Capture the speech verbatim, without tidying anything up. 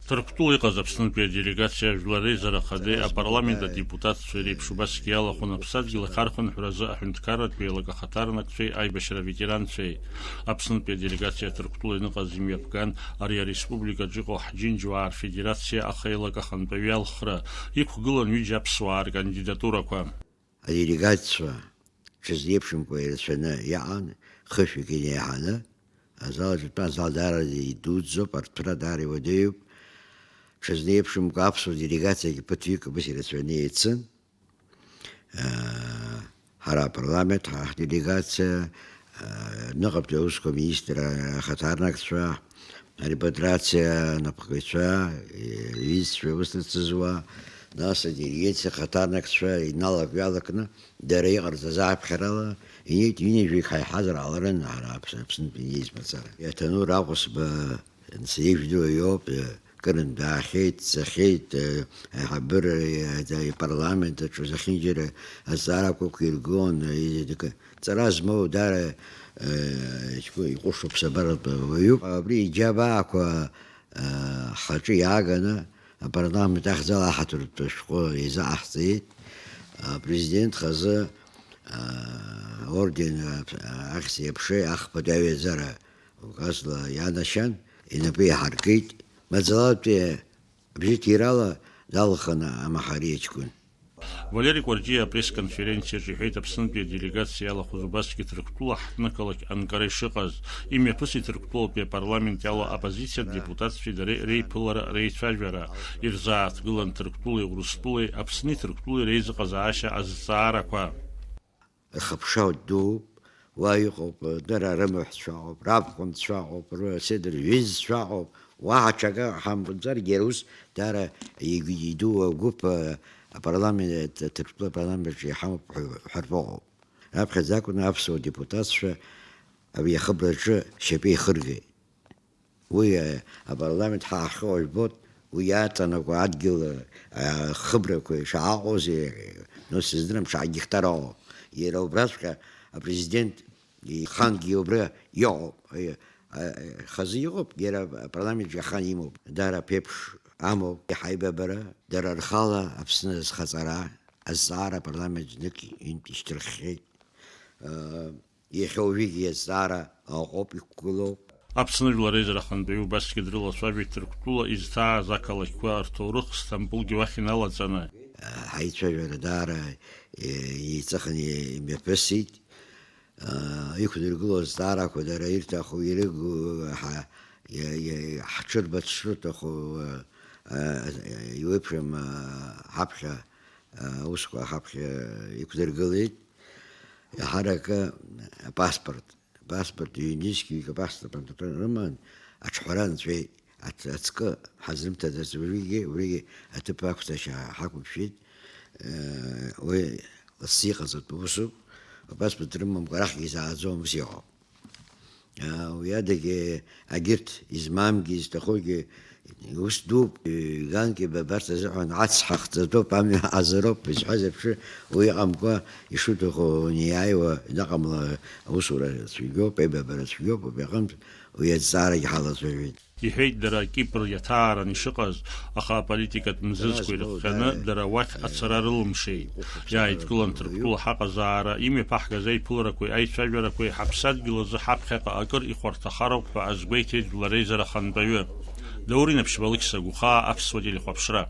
Ҭырқәтәыла иҟаз Аԥснытәи аделегациа Жәлар Реизара Ахадеи апарламент адепутатцәеи реиԥш убасгьы иалахәын Аԥсадгьыл ахархәынҳәразы аҳәынҭқарратә еилак ахаҭарнакцәеи аибашьра аветеранцәеи. Аԥснытәи аделегациа Ҭырқәтәыла иныҟаз имҩаԥган ари ареспубликаҿы иҟоу ҳџьынџьуаа рфедерациа ахеилак ахантәаҩы иалхра, иқәгылан ҩыџьа аԥсуаа ркандидатурақәа. Аделегатцәа ҽазеиԥшымкәа ирацәаны иаҟан, хышәҩык инеиҳаны азал аҿы тәан, азал даара идуӡӡоуп, арҭәра даара иуадаҩуп. Ҽазеиԥшымкәа аԥсуа делегациагьы ԥыҭҩык абас ирацәаны еицын. Ҳара апарламент, ҳа ҳделегациа, аҩныҟатәи аусқәа министр ахаҭарнакцәа, арепатриациа анапхгаҩцәа, иҩызцәа, ус рыцызуа, нас адиригенциа ахаҭарнакцәа иналак-ҩалакны, дара иҟарҵаз ааԥхьарала, инеит, ҩынҩажәаҩык ҳаиҳазар ҟаларын ҳара Аԥс-, Аԥснытәи инеиз мацара. Иаҭанур Аҟәсба Анцәа ижәдыруа иоуп, кырынтә даахьеит, дцахьеит, аиҳабыра, ипарламент аҿы зехьынџьара азҵаарақәа ықәиргон, ҵара змоу даара, иҟәышуп, ԥсабаратә уаҩуп. Абри иџьабаақәа ҳаҿы иааганы апарламент ахьӡала аҳаҭыртә ашәҟәы еизаҟаҳҵеит. Апрезидент хазы аорден ахьӡ-еиԥшеи ахԥатәи аҩаӡара указла ианашьан, инапы иаҳаркит. Маӡалатәи абжьыҭирала далхын Амаҳари аҷкәын. Валери Кәарҷиа апресс-конференциаҿы иҳәеит, Аԥснытәи аделегациа иалахәыз убасгьы Ҭырқәтәыла ҳҭнықалақь Анкара ишыҟаз, имҩаԥысит Ҭырқәтәылатәи апарламент иалоу аоппозициатә депутатцәеи дареи реиԥылара, реицәажәара, ирзааҭгылан Ҭырқәтәылеи Урыстәылеи, Аԥсни Ҭырқәтәылеи реизыҟазаашьа азҵаарақәа. Рхыԥша дууп, уа иҟоуп, дара рымаҳәцәа ыҟоуп, рабхәындцәа ыҟоуп, рседр жәизцәа ыҟоуп, уаҳа ҽакы ҳамбаӡаргьы, ара ус даара иг-, идуу агәыԥ, а, апарламент, Ҭырқәтәыла апарламент аҿы иҳамоуп ҳәа, ҳәа рбаҟоуп. Раԥхьаӡа акәны аԥсуа депутатцәа абри ахыбраҿы шьапы еихыргеит. Уи, а, апарламент ҳа ҳхы жәбоит, уи иаҵанакуа адгьыл, а, хыбрақәа ишааҟоузеи, ну, сыздырам, шаҟа геқтар ыҟоу. Иара убраҵәҟьа апрезидент ихангьы убра иҟоуп. Аиа, а, а, хазы иҟоуп, иара апарламент ахан имоуп. Дара ԥеиԥш амоуп, иҳаибабара, дара рхала Аԥсны азхаҵара, азҵаара апарламент знык интә ишьҭырххьеит. А, Иахьа уажәыгьы иазҵаара ыҟоуп, иқәгылоуп. Аԥсны Жәлар Реизара Ахантәаҩы убасгьы дрылацәажәеит Ҭырқәтәыла изҭааз ақалақьқәа рҭоурых Сҭампылгьы уахь иналаҵаны. Ҳаицәажәара даара, е, еиҵыхны имҩаԥысит. Иқәдыргылоз азҵаарақәа дара ирҭаху, ирыгу, ҳа-, е, е, ҳҽырбац шрыҭаху, е, е, иуеиԥшым, е, ҳаԥхьа аусқәа ҳаԥхьа иқәдыргылеит. Иаҳаракы апаспорт, апаспорт, ҩнызқьҩык апаспорт рыман, аҿҳәара нҵәеит, ац-, ацкы ҳазрымҭаӡац уажәыгьы, уигьы аҭыԥ ақәҵашьа ҳақәымшәеит, уи лассы иҟаҵатәу усуп, апаспорт рымамкәа арахьгьы изааӡом, ус иҟоуп. Уи адагьы, агьырҭ измамгьы, изҭахугьы, ус дууп, ганк ибабарц азыҳәан ацҳа хҵатәуп, амҩа азароуп, изҳәаз аԥшы, уи иҟамкәа, ишуҭаху неиааиуа, инаҟамла аусура цәгьоуп, аибабара цәгьоуп, убри аҟынтә уи азҵаарагьы ҳалацәажәеит. Иҳәеит, дара Кипр иаҭааран ишыҟаз, аха аполитикатә мзызқәа ирыхҟьаны дара уахь ацара рылымшеит. Иааидкылан Ҭырқәтәыла ҳаҟазаара, имҩаԥаҳгаз аиԥыларақәеи аицәажәарақәеи ҳаԥсадгьыл азы ҳаԥхьаҟа акыр ихәарҭахароуп ҳәа азгәеиҭеит Жәлар Реизара Ахантәаҩы. Даур Инаԥшьба, Алықьса Гәхаа, Аԥсуа телехәаԥшра.